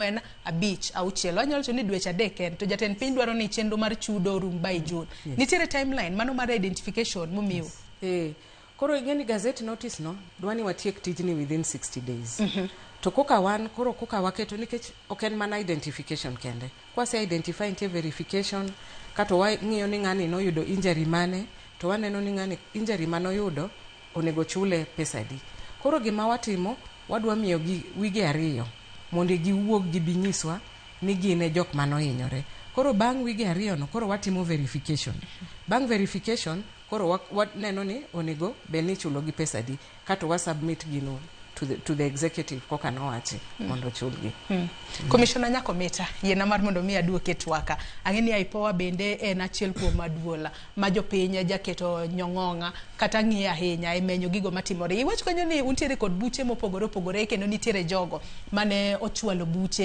4 5 6. Wanyalo wacho ni dweche 3 en to jatend piny dwaro ni chenro mar chudo orum by June. Nitiere timeline mano mar identification momiu? Yes. Koro ing'e ni gazette notice no dwa ni watiek tijni within 60 days. To koka wan koro koka waketo, nikech ok en mana identification kende. Kwase identify, nitie verification, kato wang'iyo ni ng'ani noyudo injury mane, to waneno ni ng'ani injury manoyudo onego chule pesa adi. Koro gima watimo, wadwa miyo gi wige 2 mondo giwuog gibi nyiswa ni gin e jok manohinyore. Koro bang' wige 2 no koro watimo verification. Bang' verification koro waneno ni onego bed ni ichulo gi pesa adi, kato wa submit gino to the executive koka nowachi mondo ochulgi. Commissioner Nyakomita, yiena mar mondo mi aduoke twaka. Ang'e ni IPOA bende en achiel kuom aduola ma jopiny jaketo nyong'ong'a kata ng'iyo ahinya e menyo gigo matimore. Iwach kanyo ni untiere kod buche mopogore opogore kendo nitiere jogo mane ochwalo buche.